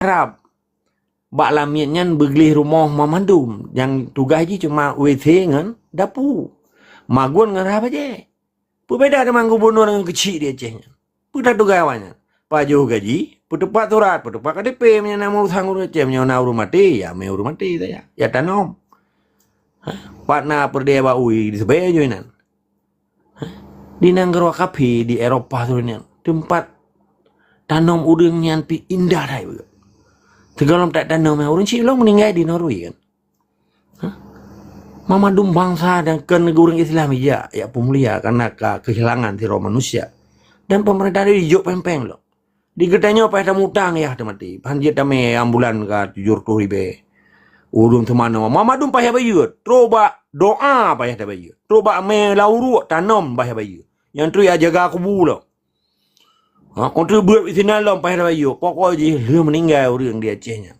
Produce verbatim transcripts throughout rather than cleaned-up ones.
Arab. Bak lamiet nyan beugleh rumoh mandum, nyang tugaih jih cuma W C ngon dapu. Magun ngon rhah bajée. Peubeda teuma gubunur ngon keuchik di Aceh nyan. Peue tatugaih awaknyan? Pajoh gaji, peuteupat surat, peuteupat K T P, meunyoe na urusan ureuëng Aceh, meunyoe na ureuëng maté, ya mé ureuëng maté saja. Ya tanom. Ha? Pat na peureudée bak ui, diseubée jih nan. Ha? Di nanggroe kafé di Eropa tu nyan, teumpat tanom ureuëng nyan pi indah that. Sigohlom that tanom, ureuëng chik lom meuninggai di Norway kan. Ha? Mandum bansa dan ke negara Islam ija, ya peumulia karena ka kehilangan sidroe manusia. Dan pemerintah tadi dijok peng-peng lom. Di geutanyoe payah tamutang yah teumaté. Pahan jeuet tamé ambulan ka tujoh reutôh ribée. Ureuëng teumanoe, mandum payah bayeue. Trok bak doa payah tabayeue. Trok bak mé lam uruek tanom payah bayeue. Nyang treuk ya jaga kubu lom. Ha, kon treuk beuet sinan lom payah tabayeue. Pokok jih lheueh meuninggai ureuëng di Aceh nyan.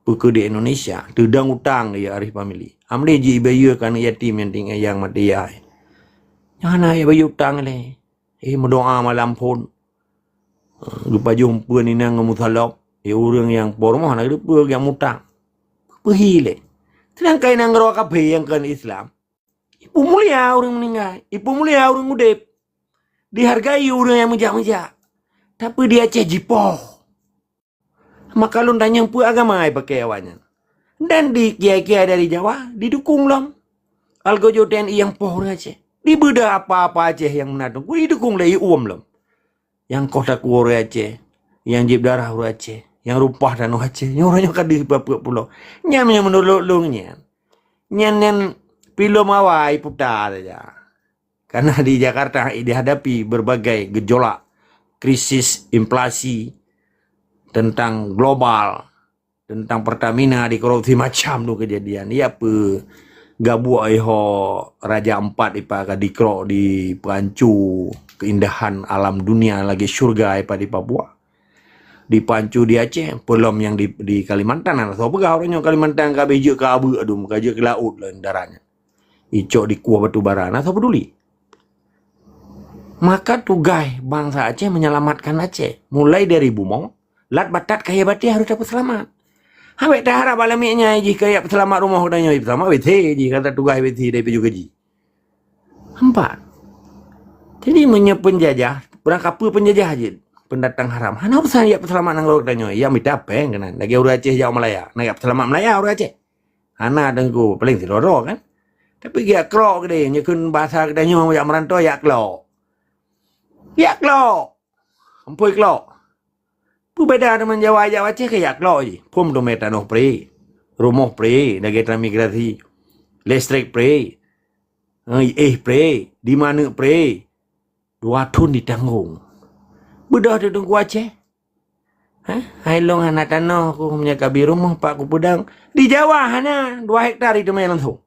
Peue keu di Indonesia, teudong utang di Arif Family. Amlé jibayeue keu aneuk yatim nyang tinggai nyang maté yah. Nyan hana bayeue utang lé. Eh, meudoa malam phon. Geupajoh peue inong ngon meusalop. Eh, ureuëng nyang po rumoh hana geuteupeue nyang mutang. Peuhi lé. Seudangkan nanggroe kafé nyang kon Islam, ipeumulia ureuëng meuninggai, ipeumulia ureuëng udeb. Dihargai ureuëng nyang meujak-meujak. Tapi di Aceh jipoh. Maka lôn tanyong peue agama ipaké awaknyan. Dan di kiai-kiai dari Jawa didukung lom. Algojo T N I nyang poh ureuëng Aceh. Dibeudoh apa-apa Aceh nyang meunan teungku didukung lé iuem lom. Nyang koh takue ureuëng Aceh, nyang jieb darah ureuëng Aceh, nyang rumpah tanoh Aceh, nyoe ureuëng nyoe ka deuh bak peuet pulo. Nyan meunyoe meunurot lôn nyan. Nyan, nyan pilom awai puta saja. Karena di Jakarta dihadapi berbagai gejolak, krisis, inflasi, tentang global, tentang Pertamina dikorupsi, macam tu kejadian. Ya peue gabuek iho Raja Empat ipa ka dikrok, dipeuancu keindahan alam dunia lagi syurga ipa di Papua. Dipeuancu di Aceh, peulom nyang di, di Kalimantan. Hana soe peugah ureuëng nyoe Kalimantan ka habéh jeuet keu abeuk dum, ka jeuet keu laôt lom daratnya. Icok dikueh batu bara, hana soe peduli. Maka tugaih bansa Aceh menyelamatkan Aceh. Mulai dari bumoe, lat batat kayée batée harôh tapeuseulamat. Habéh taharab bak lamiet nyan jih keu jak peuseulamat rumoh geutanyoe, peuseulamat W C jih, ka tatugaih W C dari pajoh gaji. Empat. Jadi meunyoe peunjajah, barang kapeue peunjajah jeuet, peundatang haram. Hana urusan jak peuseulamat nanggroe geutanyoe, jak mita péng keunan. Lagée ureuëng Aceh jak Malaya, na jak peuseulamat Malaya ureuëng Aceh. Hana teungku, paléng sidroe-droe kan. Tapi jak krok keudeh, nyoe kheun bahasa geutanyoe jak meurantô jak klok. Jak klok. Ampôi klok. Peubeda teuma Jawa jak Aceh keu jak klok jih. Phom teumé tanoh pre, rumoh pre, lagée transmigrasi, listrik pre, eh, éh pre, di maneuk pre. Dua thon ditanggong. Beudôh teuh teungku Aceh. Hah? Hai lôn hana tanoh ku, meunyoe ka bi rumoh pat kupeudong. Di Jawa hana, dua hektar iteumé langsong.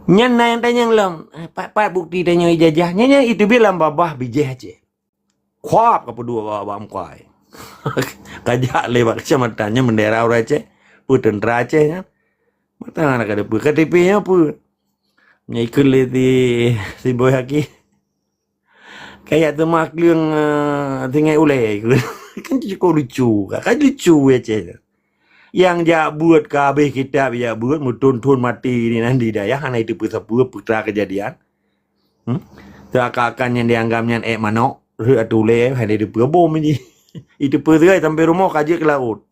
Nyan na nyang tanyong lom, eh, pat-pat bukti tanyoe ijajah? Nyan, nyan iteubiet lam babah bijéh Aceh. Kuab ka peuduek bak, bak muka ai. Ka jak lé bak keucamatan nyan bendera ureuëng Aceh, peue teuntra Aceh nyan. Mata hana ka teupeue, K T P nyan peue? Nyan ikheun lé si, si Boy Haki. Kayak teuma kleueng, eh, tinggai ulée. Kan cukup lucu. Kan lucu Aceh tu. Nyang jak beuet ka habéh kitab jak beuet, meuthon-thon maté di nan di dayah, hana iteupeue sapeue peue teuma keujadian. Hmm? Seakan-akan nyang dianggap nyan ék manok, rhot ateueh ulée, hana iteupeue bom jih. Iteupeue sagai sampoe rumoh ka jeuet keu laôt.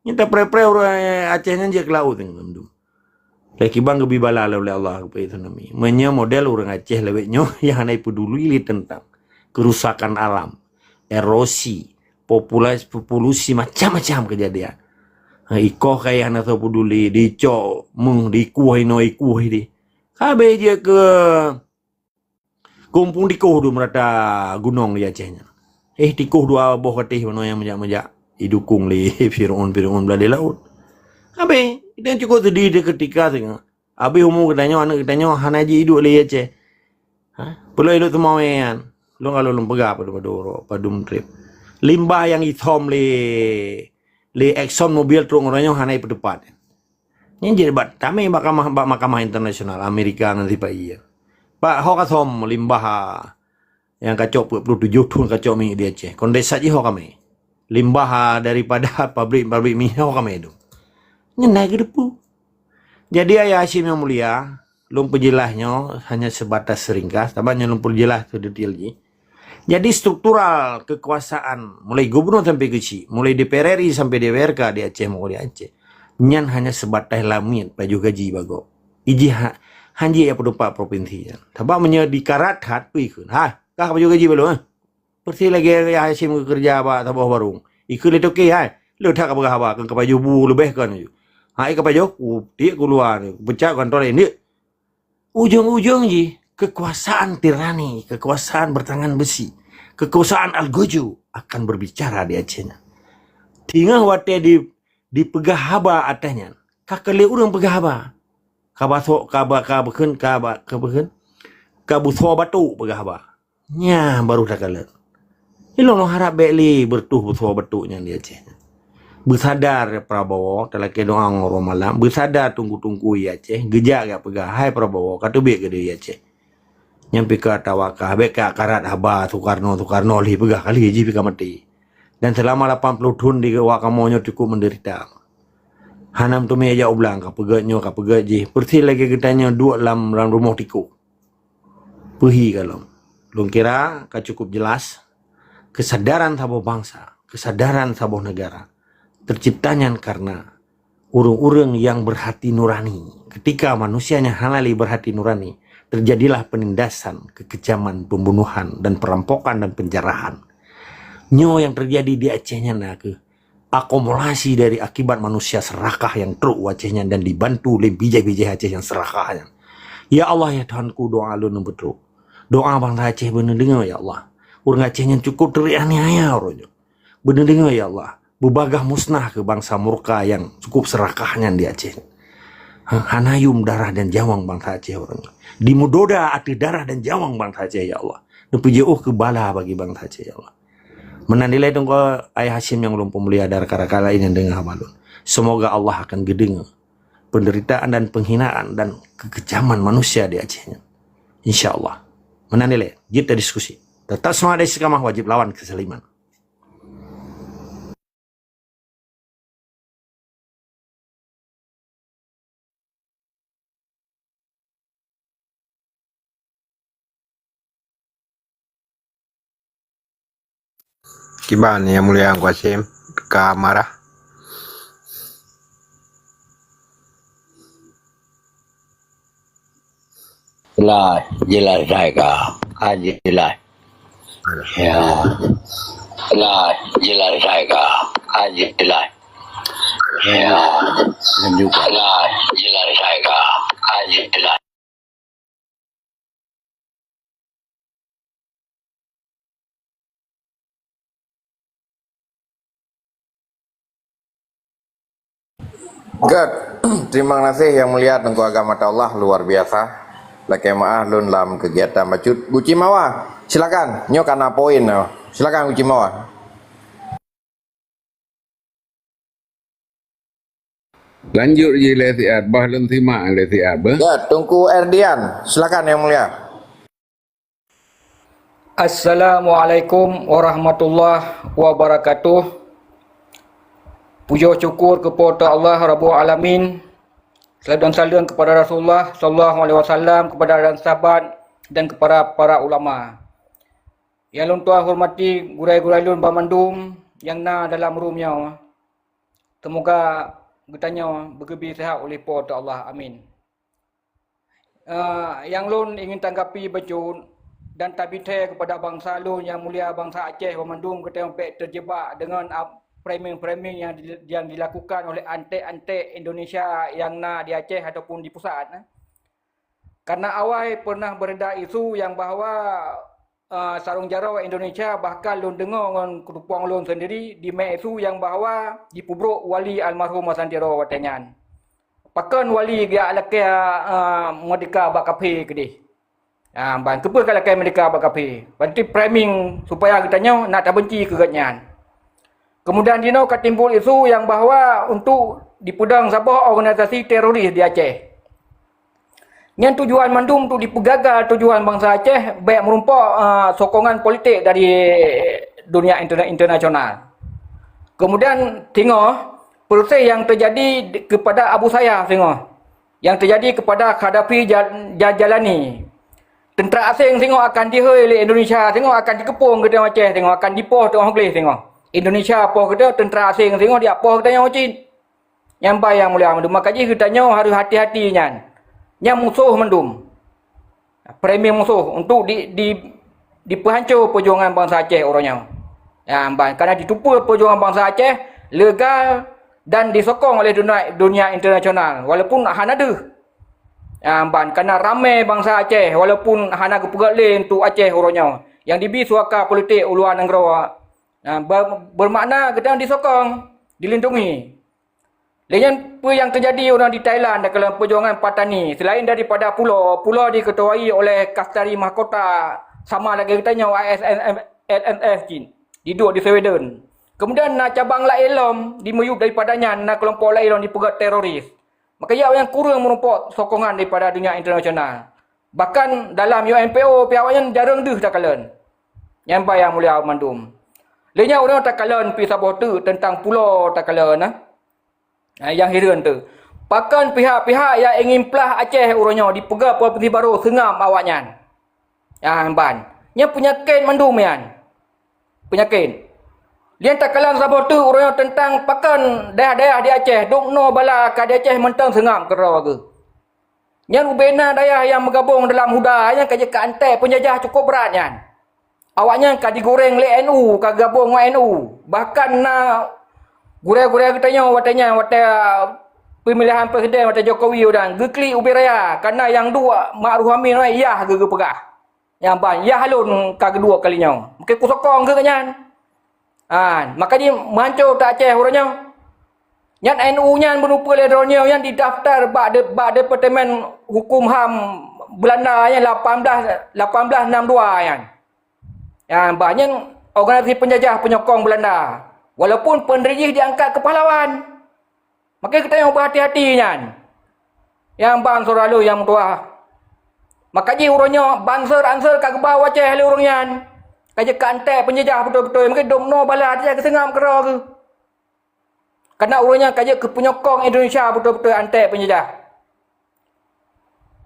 Nyan tapreh-preh ureuëng Aceh nyan jeuet keu laôt teungoh mandum. Lé kiban geubi bala lé Allah keupada tsunami. Meunyoe model ureuëng Aceh lawét nyoe nyang hana ipeuduli lé teuntang kerusakan alam, erosi, populasi, populasi macam-macam keujadian. Ha, ikoh kayée hana soe peuduli, dicok meuh, dikueh inoe, ikueh idéh. Ka habéh jeuet keu Kumpung tikoh dum rata gunong di Aceh nyan. Eh, tikoh dua boh katéh manoe nyang meujak-meujak, idukong lé Firaun-Firaun beuladé laôt. Habéh, dan cukup seudeh di keutika singoh. Habéh umu geutanyoe, aneuk geutanyoe hana jiduek lé Aceh. Ha? Peuleueh iduek teumawé nyan. Lôn ka lôn peugah padum-padum uroe, padum treb. Limbah nyang isom lé, lé Exxon Mobil trok uroe nyoe hana ipeuteupat. Nyan jeuet bak tamé bak kamah, bak mahkamah internasional Amerika ngon sipa-i. Bak ho ka som limbah nyang kacok peuet puluh tujoh thon kacok minyeuk di Aceh. Kondesa jih ho kamé. limbah daripada pabrik-pabrik minyeuk ka meuidong. Nyan na geuteupeue. Jadi, Ayah Hasyim nyang mulia, lôn peujeulaih nyoe hanya sebatas ringkas, sabab nyoe lôn peujeulaih seudetail jih. Jadi, struktural kekuasaan, mulai gubernur sampai keuchik, mulai D P R R I sampai D P R K di Aceh, Mengkudu Aceh, nyan hanya sebatas lamiet pajoh gaji bagoe. Ijih ha-, hanjeuet ya peudupat provinsi nyan. Sabab meunyoe dikarat that, peue ikheun? Hai, kah pajoh gaji balo, eh? Persis lagèe Yahya Hasyim geukeureuja bak saboh warong. Ikheun lé toke, hai, le that ka peugah haba, keu ka pajoh bu leubeh kon. Hai, ka pajoh, ku tiek ku luwa, ku peucat kantor laén. Ujong-ujong jih, kekuasaan tirani, kekuasaan bertangan besi, kekuasaan algojo akan berbicara di Aceh nyan. Teungoh watèe di, dipeugah haba ateueh nyan, ka keu lé ureueng peugah haba. Ka basoe, ka ba, ka beukheun, ka ba, ka beukheun, ka busoe batok peugah haba. Nyan baru takalon. Ilôn harab bèk lé beureutoh busoe batok nyan di Aceh. Beusadar Prabowo, talakèe doa ngon uroe malam, beusadar teungku-teungku di Aceh, geujak geupeugah, "Hai Prabowo, ka teubiet keu di Aceh." Nyan pih ka tawakah, bèk ka karat haba Soekarno, Soekarno lé peugah kali jih pih ka maté. Dan seulama lapan ploh thon di awak kamoe nyoe cukup menderita. Hana meuteumé jak u blang, ka peugöt nyoe, ka peugöt jih. Persis lagèe geutanyoe duek lam, lam rumoh tikôh. Peuhi ka lom. Lôn kira ka cukup jelas, kesadaran saboh bansa, kesadaran saboh negara tercipta nyan karena ureueng-ureueng nyang berhati nurani. Ketika manusia nyang hana lé berhati nurani, terjadilah penindasan, kekejaman, pembunuhan, dan perampokan dan penjarahan. Nyoe nyang terjadi di Aceh nyan na kheueh akumulasi dari akibat manusia serakah nyang trok u Aceh nyan dan dibantu lé bijéh-bijéh Aceh nyang serakah nyan. Ya Allah, ya Tuhanku, doa lôn beutrok. Doa bansa Aceh beuneudeungoe, ya Allah. Ureueng Aceh nyan cukup teraniaya uroe nyoe. Beuneudeungoe, ya Allah. Beubagaih musnah keu bansa murka nyang cukup serakah nyan di Aceh. Ha, hana yum darah dan jawang bansa Aceh uroe nyoe. Dimeudoda ateueh darah dan jawang bansa Aceh, ya Allah. Neupeujiôh keu bala bagi bansa Aceh, ya Allah. Meunan dilèe teungku Ayah Hasyim nyang ulôn peumulia dan rakan-rakan laén nyang deungö haba lôn. Semoga Allah akan geudeungoe penderitaan dan penghinaan dan kekejaman manusia di Aceh nyan. Insya Allah. Meunan dilèe, jeuet tadiskusi. Tetap seumangat dan istiqamah, wajib lawan kezaliman. Kiban Yang Mulia Angku Hasyim ka marah. Jelas, jelas saya ka. Ah, jelas. Ya. Jelas, jelas saya ka. Ah, jelas. Ya. Dan juga. Jelas, jelas saya ka. Ah, jelas. Gèt, terima kasih Yang Mulia Teungku Agam Attaullah, luar biasa. Lakèe meu'ah lôn lam kegiatan bacut. Guci Mawa, silakan. Nyoe ka na poin nyoe. Silakan Guci Mawa. Lanjut jih lé siat, bah lôn simak lé siat beuh. Ya, Teungku Erdian, silakan Yang Mulia. Assalamualaikum warahmatullahi wabarakatuh. Pujoe syukur keu Po teu Allah Rabbul Alamin. Salawat dan salam kepada Rasulullah sallallahu alaihi wasallam, kepada dan sahabat dan kepada para ulama. Nyang lôn tuan hormati gurèe-gurèe lôn banmandum nyang na dalam room nyoe. Semoga geutanyoe beugeubri seuhat uleh Po teu Allah. Amin. Eh, nyang lôn ingin tanggapi bacut dan tabithèe kepada bansa lôn nyang mulia, bansa Aceh banmandum, geutanyoe bèk terjebak deungon ap-, framing-framing nyang di-, nyang dilakukan oleh antek-antek Indonesia nyang na di Aceh ataupun di pusat, eh. Karena awai pernah beredar isu nyang bahwa, eh, sarong jaroe Indonesia, bahkan lôn deungoe ngon keudupông lôn sendiri, dimè isu nyang bahwa jipeubrôk wali almarhum Hasan Tiro watèe nyan. Pakon wali geulakèe, eh, meurdeka bak kaphé keudéh? Ah, ban keupeue geulakèe meurdeka bak kaphé? Berarti framing supaya geutanyoe nak tabenci keu gobnyan. Kemudian jinoe ka timbul isu nyang bahwa untuk dipeudong saboh organisasi teroris di Aceh. Nyan tujuan mandum untuk dipeugagal tujuan bansa Aceh, bèk meurumpok, ah, sokongan politik dari dunia interna-, internasional. Kemudian singoh, persis nyang teujadi di-, kepada Abu Sayyaf singoh. Nyang teujadi kepada Gaddafi Ja-, Ja-, Jailani. Teuntra asing singoh akan jihôi lé Indonesia, singoh akan jikeupông geutanyoe Aceh, singoh akan jipoh teungoh gleh singoh. Indonesia poh geutanyoe, teuntra asing singoh jipoh geutanyoe cit. Nyan ban nyang mulia mandum. Maka jih geutanyoe harôh hati-hati nyan. Nyan musoh mandum. Framing musoh untuk di, di, dipeuhanco peujuangan bansa Aceh uroe nyoe. Nyan ban, karena jiteupeue peujuangan bansa Aceh legal dan disokong oleh dunia, dunia internasional, walaupun hana deuh. Nyan ban, karena ramé bansa Aceh, walaupun hana geupeugét lé untuk Aceh uroe nyoe, nyang jibi suaka politik u luwa nanggroe. Nyan, ber-, bermakna geutanyoe disokong, dilindungi. Lé nyan peue nyang teujadi uroe nyoe di Thailand takalon peujuangan Patani, selain daripada pulo, pulo diketuai oleh Kastari Mahkota sama lagée geutanyoe I S N F, S N F cit, diduek di Sweden. Kemudian na cabang laén lom di miyueb daripada nyan na keulompok laén lom dipeugét teroris. Maka awaknyan kureueng meurumpok sokongan daripada dunia internasional. Bahkan dalam U N P O pih awaknyan jareueng deuh takalon. Nyan ban nyang mulia mandum. Lé nyan uroe nyoe takalon pih saboh teuk teuntang pulo takalon, nah. Nah, nyang hireuen teuh, pakon pihak-pihak nyang ingin plah Aceh uroe nyoe dipeugah provinsi barô seungab awaknyan. Nyan ban. Nyan peunyakét mandum nyan. Peunyakét. Lé nyan takalon saboh teuk uroe nyoe teuntang pakon dayah-dayah di Aceh, dum noe bala ka di Aceh mantong seungab keudroe geuh. Nyan ubena dayah nyang meugabong dalam HUDA nyan ka jeuet keu anték peunjajah cukôp brat nyan. Awaknyan ka jigureng lé N U, ka gabong ngon N U. Bahkan na gurée-gurée geutanyoe watée nyan, watée, ah, peumilihan presiden watée Jokowi udah geuklik ubé raya, kana nyang duek Ma'ruf Amin nyan yah geupeugah. Nyan ban, yah lôn ka geuduek kali nyoe. Mungken kusokong geuh nyan. Ha, maka jih meuhanco that Aceh uroe nyoe. Nyan N U nyan beuneupeue lé droeneuh nyan didaftar bak de-, bak Departemen Hukum HAM Belanda nyan lapan belas, lapan belas enam dua nyan. Nyan, bah nyan organisasi peunjajah peunyokong Belanda. Walaupun peundiri jih diangkat keu pahlawan. Maka geutanyoe beuhati-hati nyan. Nyang ban syedara lôn nyang meutuwah. Maka jih uroe nyoe banser-anser ka geuba u Aceh lé ureuëng nyan. Ka jeuet keu anték peunjajah beutôi-beutôi, mungken dum noe bala Aceh geuseungab keudroe geuh. Kana ureuëng nyan ka jeuet keu peunyokong Indonesia beutôi-beutôi anték peunjajah.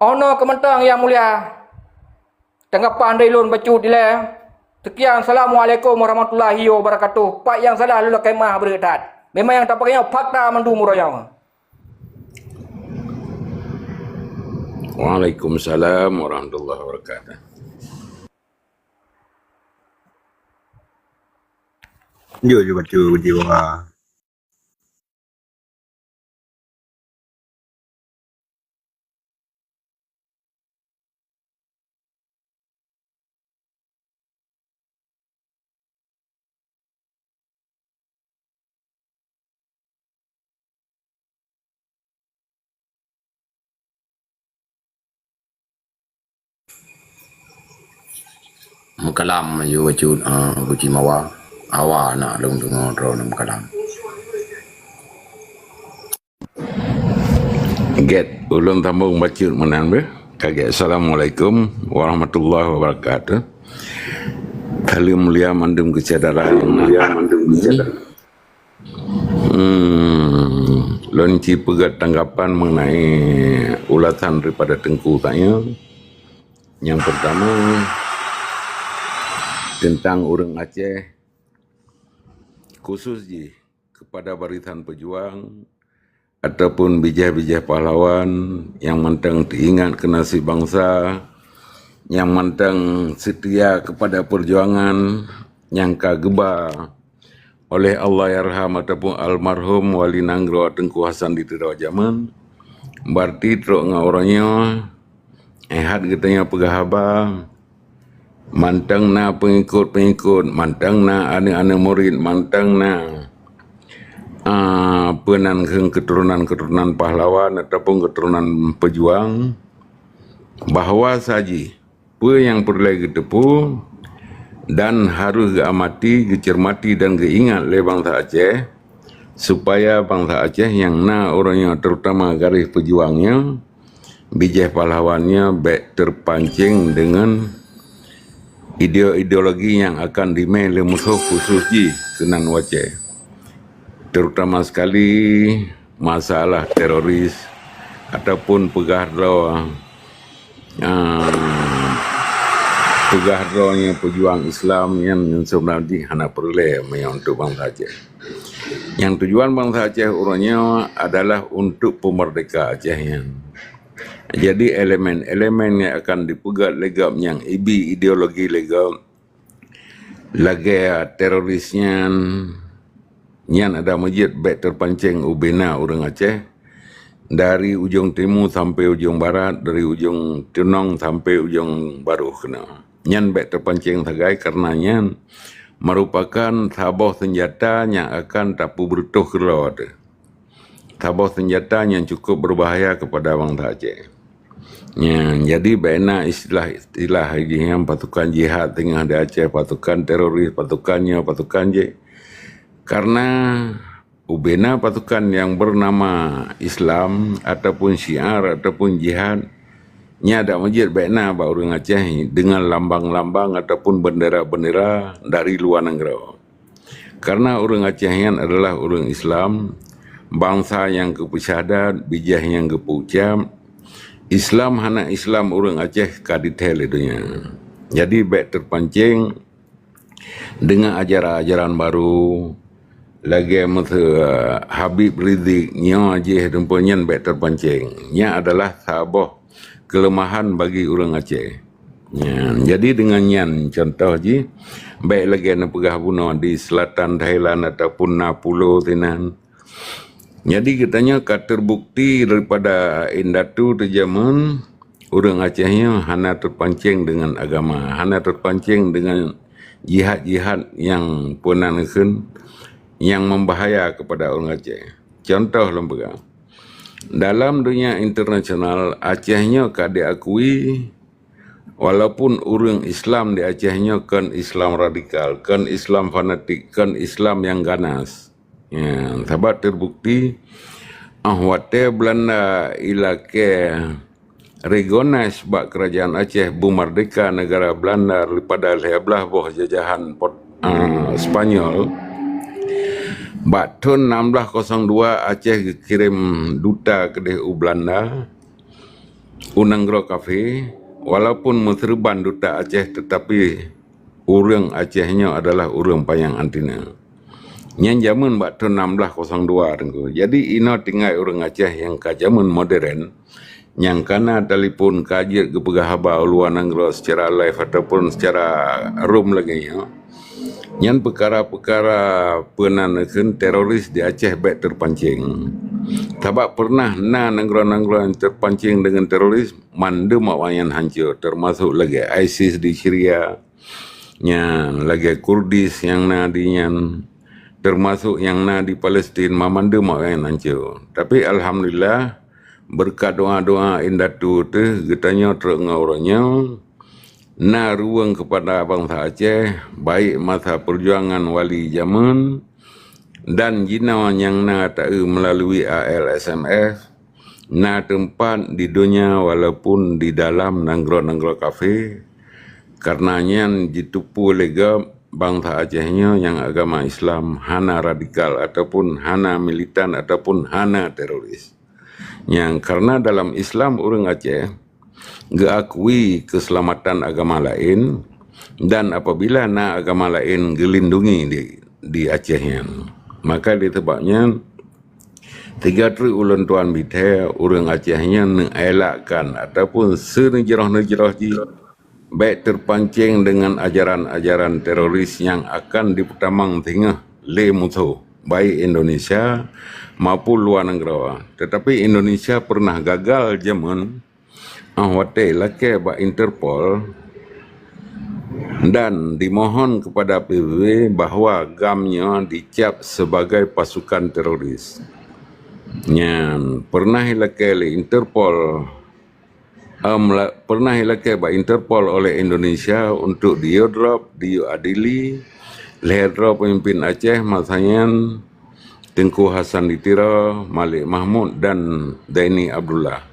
Oh noe keuh mantong nyang mulia. Tanggapan dari lôn bacut ilée. Sekian, Assalamualaikum warahmatullahi wabarakatuh. Pat nyang salah lôn lakée meu'ah breueh that. Memang nyang tapakék nyoe fakta mandum uroe nyoe. Waalaikumsalam warahmatullahi wabarakatuh. Jujur, jujur, jujur. Meukalam aju bacut, ah, Abu Cimawa. Awa na lôn deungoe droeneuh meukalam. Gét, ulôn sambông bacut meunan beh. Ka gét. Assalamualaikum warahmatullahi wabarakatuh. Saleuem mulia mandum keu syedara nyang na. Hmm, lôn ci peugét tanggapan mengenai ulasan daripada Teungku tanya. Yang pertama, tentang ureuëng Aceh, khusus jih kepada barisan pejuang ataupun bijéh-bijéh pahlawan nyang mantong teuingat keu naseb bansa, nyang mantong seutia kepada perjuangan nyang ka geuba oleh Allahyarham ataupun almarhum Wali Nanggroe Teungku Hasan di Teudoe Jameun, berarti trok ngon uroe nyoe, eh, hat geutanyoe peugah haba, mantong na peungikot-peungikot, mantong na aneuëk-aneuëk murit, mantong na, ah, peue nan kheun keuturonan-keuturonan pahlawan ataupun keuturonan pejuang, bahwa saji peue nyang peureulée geuteupeue dan harôh geuamati, geuceurmati dan geuingat lé bansa Aceh, supaya bansa Aceh nyang na uroe nyoe, terutama garéh pejuang nyoe, bijéh pahlawan nyoe bék teupancéng deungon ideo-, ideologi nyang akan dimé lé musoh khusos jih keunan u Aceh. terutama sekali masalah teroris ataupun peugah droe, ah, peugah droe nyang peujuang Islam nyan, nyan sebenarnya hana peureulée meunyoe untuk bansa Aceh. Nyang tujuan bansa Aceh uroe nyoe adalah untuk peumerdeka Aceh nyan. Jadi elemen-elemen nyang akan dipeugét lé gob nyang ibi ideologi lé gob lagée teroris nyan, nyan adak meujeuet bék teupancéng ubé na ureuëng Aceh, dari ujong timu sampai ujong barat, dari ujong tunong sampai ujong barôh keunoe. Nyan bék teupancéng sagai, kareuna nyan meurupakan saboh seunjata nyang akan tapeubeureutoh keudroe teuh. Saboh seunjata nyang cukup beubahaya keupada bansa Aceh. Nyan, jadi bék na istilah-istilah jih nyan pasukan jihad teungoh di Aceh, pasukan teroris, pasukan nyoe, pasukan jéh. Kareuna ubé na pasukan nyang beunama Islam ataupun syiar ataupun jihad, nyan adak meujeuet bék na bak ureuëng Aceh deungon lambang-lambang ataupun beundera-beundera dari luwa nanggroe. Kareuna ureuëng Aceh nyan adalah ureuëng Islam, bansa nyang geupeusyahadat, bijéh nyang geupeucab, Islam hana Islam ureuëng Aceh ka dithée lé donya. Jadi bék teupancéng deungon ajaran-ajaran barô, lagée meuseue Habib Rizik nyoe jih dumpeue nyan bék teupancéng. Nyan adalah saboh keuleumahan bagi ureuëng Aceh. Nyan, jadi deungon nyan contoh jih, bék lagée neupeugah bunoe di seulatan Thailand ataupun na pulo sinan. Jadi geutanyoe ka teubukti daripada indatu teuh jameun ureuëng Aceh nyoe hana teupancéng deungon agama, hana teupancéng deungon jihad-jihad nyang peunan kheun nyang membahaya keupada ureuëng Aceh. Contoh lôn peugah, dalam donya internasional, Aceh nyoe ka diakui, walaupun ureuëng Islam di Aceh nyoe kon Islam radikal, kon Islam fanatik, kon Islam nyang ganas. Ya, sabab teubukti, ah watée Belanda ilakée recognize bak Keurajaan Aceh beumerdeka negara Belanda daripada lhée blaih boh jajahan Port-, ah, Spanyol, bak thon enam belas kosong dua Aceh geukirém duta keudeh u Belanda, u nanggroe kafé, walaupun meuseureuban duta Aceh, teutapi ureuëng Aceh nyoe adalah ureuëng panyang antina. Nyan jameun bak thon enam belas kosong dua Teungku. Jadi inoe tinggai ureuëng Aceh nyang ka jameun modern, nyang kana telepon ka jeuet geupeugah haba u luwa nanggroe secara live ataupun secara room lagée nyoe. Nyan peukara-peukara peunan kheun teroris di Aceh bék teupancéng. Sabab pernah na nanggroe-nanggroe nyang teupancéng deungon teroris, mandum awaknyan hancô, teumasok lagée ISIS di Syria, nyan lagée Kurdis nyang na di nyan, teumasok nyang na di Palestin, mandum awaknyan hancô. Tapi alhamdulillah, beureukat doa-doa indatu teuh geutanyoe trok ngon uroe nyoe, na ruweueng keupada bansa Aceh, baik masa peujuangan wali jameun dan jinoe nyang na taeu meulalu A L S M F, na teumpat di donya walaupun di dalam nanggroe-nanggroe kafé. Kareuna nyan jiteupeue lé gob bansa Aceh nyoe nyang agama Islam hana radikal ataupun hana militan ataupun hana teroris. Nyang kareuna dalam Islam ureuëng Aceh geuakui keuseulamatan agama laén, dan apabila na agama laén geulindungi di, di Aceh nyan. Maka di teumpat nyan, tiga treuk ulôn tuan bithée ureuëng Aceh nyan neuelakkan ataupun seuneujroh-neujroh jih bék teupancéng deungon ajaran-ajaran teroris nyang akan jipeutamong singoh lé musoh, baik Indonesia maupun luwa nanggroe. Teutapi Indonesia pernah gagal jameun, ah watée lakée bak Interpol dan dimohon keupada P B B bahwa GAM nyoe dicap sebagai pasukan teroris. Nyan pernah ilakée lé Interpol, em, la-, pernah ilakée bak Interpol oleh Indonesia untuk diyue drop, diyue adili lhée droe peumimpin Aceh masa nyan, Teungku Hasan di Tiro, Malik Mahmud dan Zaini Abdullah.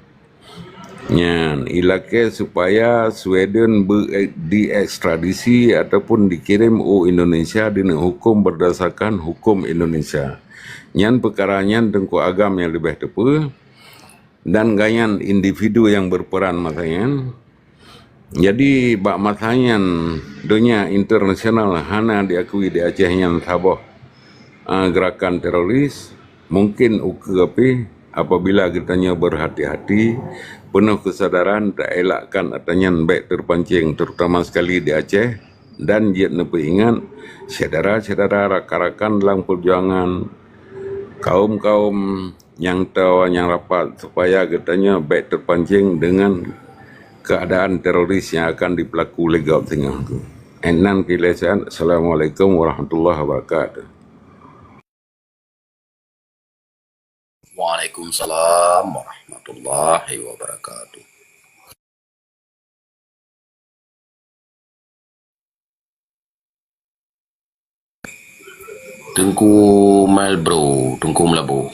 Nyan ilakée supaya Sweden beu-, diekstradisi ataupun dikirém u Indonesia dineuk huköm berdasarkan huköm Indonesia. Nyan peukara nyan Teungku Agam nyang leubeh teupeue, dan gayan individu nyang berperan masa nyan. Jadi, bak masa nyan, donya internasional hana diakui di Aceh nyan saboh, a, gerakan teroris. Mungkin ukeue pih apabila geutanyoe berhati-hati, penuh kesadaran, taelakkan atra nyan bèk terpancing, terutama sekali di Aceh, dan jeuet neupeuingat syedara-syedara, rakan-rakan dalam perjuangan, kaum-kaum nyang tawa nyang rapat, supaya geutanyoe bèk terpancing dengan keadaan teroris nyang akan dipeulaku lé gob singoh tu. Nyan keuh lé sajan. Assalamualaikum warahmatullahi wabarakatuh. Waalaikumsalam warahmatullahi wabarakatuh. Teungku Malbro, Teungku Meulaboh,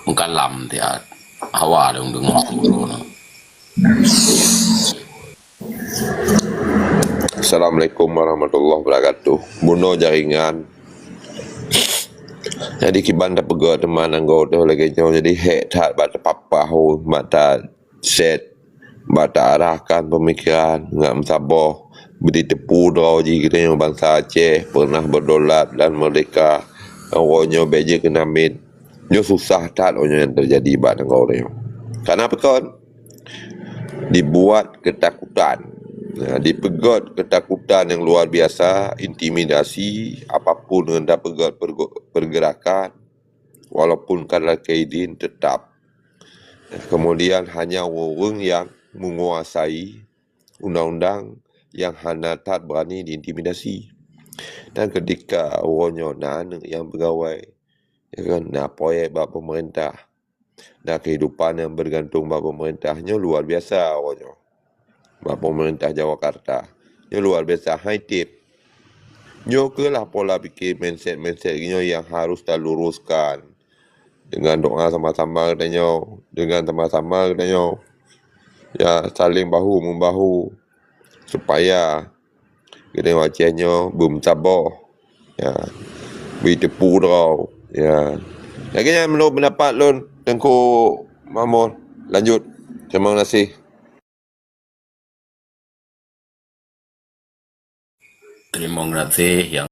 meukalam siat. Hawa dong deungoe gurée nyoe. Assalamualaikum warahmatullahi wabarakatuh. Bunoe jaringan. Jadi, kiban tapeugah teuma nanggroe teuh lagèe nyoe, jadi hék that bak tapapah, oh, bak ta-set, bak ta-arahkan peumikiran ngon meusaboh, bri teupeu droe jih geutanyoe bansa Aceh pernah berdaulat dan merdeka, uroe nyoe bèk jeuet keu namiet. Nyoe susah that uroe nyoe nyang teujadi bak nanggroe nyoe. Kareuna peue kon? Dibuat keutakutan. Nah, dipeugöt keutakutan nyang luar biasa, intimidasi, apapun nyang tapeugöt perge-, pergerakan, walaupun ka lakèe idin, tetap. Kemudian, hanya ureueng-ureueng nyang menguasai undang-undang nyang hana that berani diintimidasi. Dan ketika uroe nyoe na aneuk nyang peugawai, ya kan, na proyek bak pemerintah, dan kehidupan nyang bergantung bak pemerintah nyoe luar biasa uroe nyoe. Bak pemerintah Jawakarta nyoe luar biasa, hai tip. Nyoe keuh lah pola pikir mindset-mindset nyoe nyang harus taluruskan. Dengan doa sama-sama geutanyoe, dengan sama-sama geutanyoe, ya, saling bahu membahu, supaya geutanyoe Aceh nyoe beumeusaboh, ya, bri teupeu droe, ya. Lagèe nyan menurut pendapat lôn, Teungku Mahmud. Lanjut. Terima kasih. Terima kasih yang